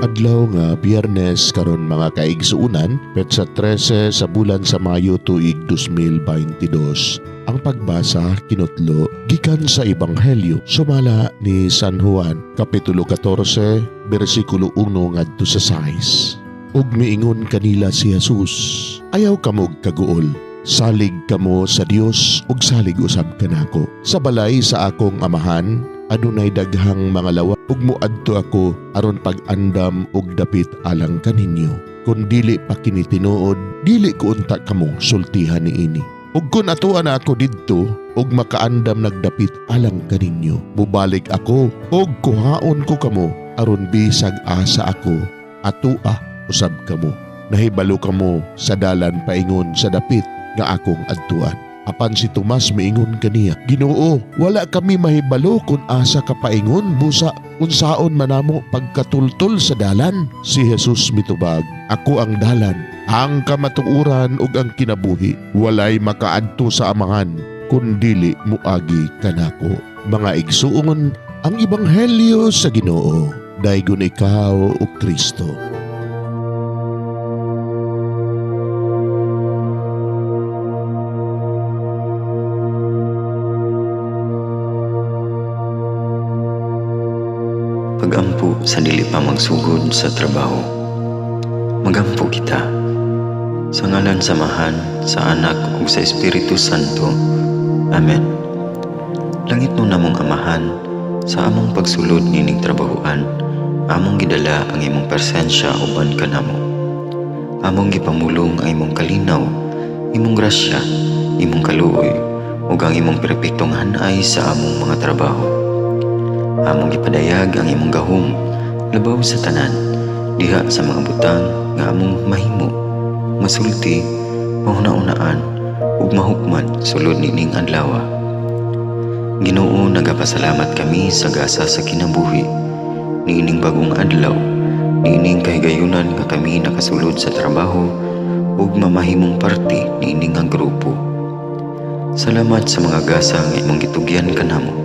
Adlaw nga Biyernes karon, mga kaigsuunan, petsa 13 sa bulan sa Mayo, tuig 2022. Ang pagbasa kinutlo gikan sa Ebanghelyo sumala ni San Juan, kapitulo 14, bersikulo 1 ngadto sa 6. Ug miingon kanila si Jesus, "Ayaw kamog kaguol. Salig kamo sa Dios ug salig usab kanako. Sa balay sa akong amahan adunay daghang mga lawa ug moadto ako aron pag-andam og dapit alang kaninyo. Kung dili pa kini tinuod, dili ko unta kamo sultihan niini. Ug kun atuan na ako didto ug makaandam nagdapit alang kaninyo, mubalik ako ug kuhaon ko kamo aron bisag asa ako, atua usab kamo. Nahibalo kamo sa dalan paingon sa dapit nga akong adtuan." Apan si Tomas miingon kaniya, "Ginoo, wala kami mahibalo kung asa ka paingon, busa unsaon man namo pagkatultol sa dalan?" Si Jesus mitubag, "Ako ang dalan, ang kamatuoran ug ang kinabuhi. Walay makaadto sa Amahan kun dili muagi kanako." Mga igsuon, ang ebanghelyo sa Ginoo. Daygon ikaw, o Kristo. Pagampo sa dili pa magsugod sa trabaho. Magampo kita. Sa ngalan sa Amahan, sa Anak ug sa Espiritu Santo. Amen. Langit no namong Amahan, sa among pagsulod nining trabahoan, among gidala ang imong presensya uban kanamo. Among gipamulong ang imong kalinaw, imong grasya, imong kaluoy, ug ang imong perpektong hanay sa among mga trabaho. Among gipadayag ang imong gahom labaw sa tanan diha sa mga butang nga among mahimo, masulti, mahuna-unaan ug mahukman sulod nining adlaw. Ginoo, nagapasalamat kami sa gasa sa kinabuhi niining bagong adlaw, niining kahigayunan nga kami nakasulod sa trabaho ug mamahimong parte niini nga grupo. Salamat sa mga gasa nga imong gitugyan kanamo.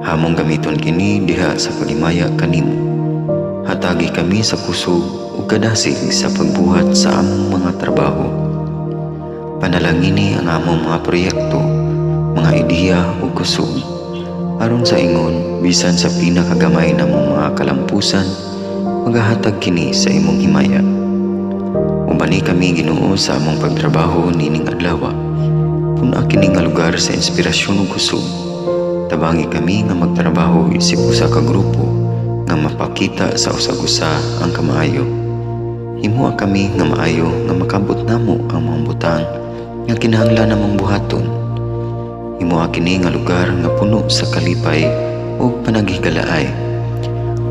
Among gamiton kini diha sa paghimaya kanimo. Hatagi kami sa kusog ug kadasig sa pagbuhat sa among mga trabaho. Panalangini ang among mga proyekto, mga ideya ug kusog. Aron sa ingon, bisan sa pinakagamay namong mga kalampusan, magahatag kini sa imong himaya. Ubani kami, Ginoo, sa among pagtrabaho nining adlaw. Pun-a kini nga lugar sa inspirasyon ug kusog. Tabangi kami nga magtrabaho isip usa ka grupo nga mapakita sa usag-usa ang kamaayo. Himoa kami nga maayo nga makabot namo ang mga butang nga kinahanglan namong buhaton. Himoa kini nga lugar nga puno sa kalipay ug panaghigalaay.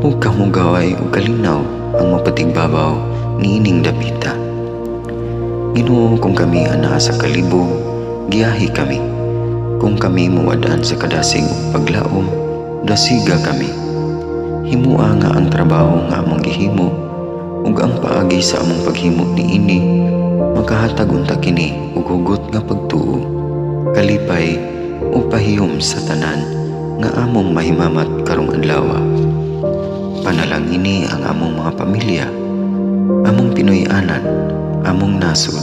Ug kamugaway ug kalinaw ang mapatigbabaw niining dapita. Ginoo, kung kami anaa sa kalibog, giyahi kami. Kung kami muwad-an sa kadasig ug paglaom, dasiga kami. Himoa nga ang trabaho nga among gihimo ug ang paagi sa among paghimo niini makahatag unta kini og hugot nga pagtuo, kalipay ug pahiyom sa tanan nga among mahimamat karong adlaw. Panalangini ang among mga pamilya, among Pinoy-anan, among nasod.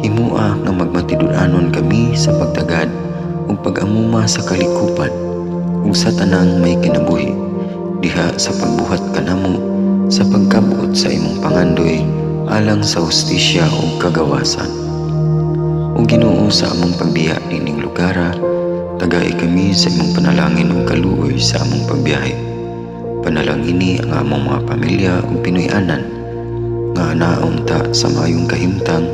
Himoa nga magmatinud-anon kami sa pagtagad ug pag-amuma sa kalikupan ug sa tanang may kinabuhi diha sa pagbuhat kanamo sa pagkabot sa imong pangandoy alang sa hustisya ug kagawasan. O Ginoo, sa among pagbiya nining lugara, tagai kami sa imong panalangin ug kaluoy sa among pagbiyahe. Panalangini ang among mga pamilya ug Pinoy-anan nga naunta sa maayong kahimtang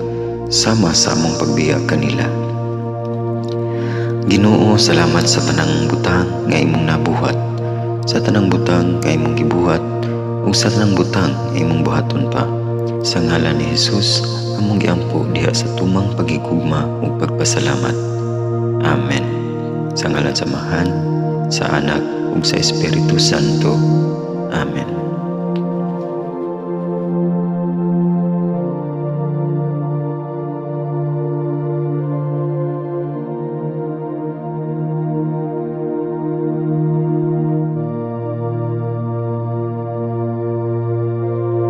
sama sa among pagbiya kanila. Ginoo, salamat sa tanang butang nga imong nabuhat, sa tanang butang nga imong gibuhat, ug sa tanang butang nga imong buhaton pa. Sa ngalan ni Jesus, among giampo diha sa tumang pagigugma ug pagpasalamat. Amen. Sa ngalan sa Amahan, sa Anak ug sa Espiritu Santo. Amen.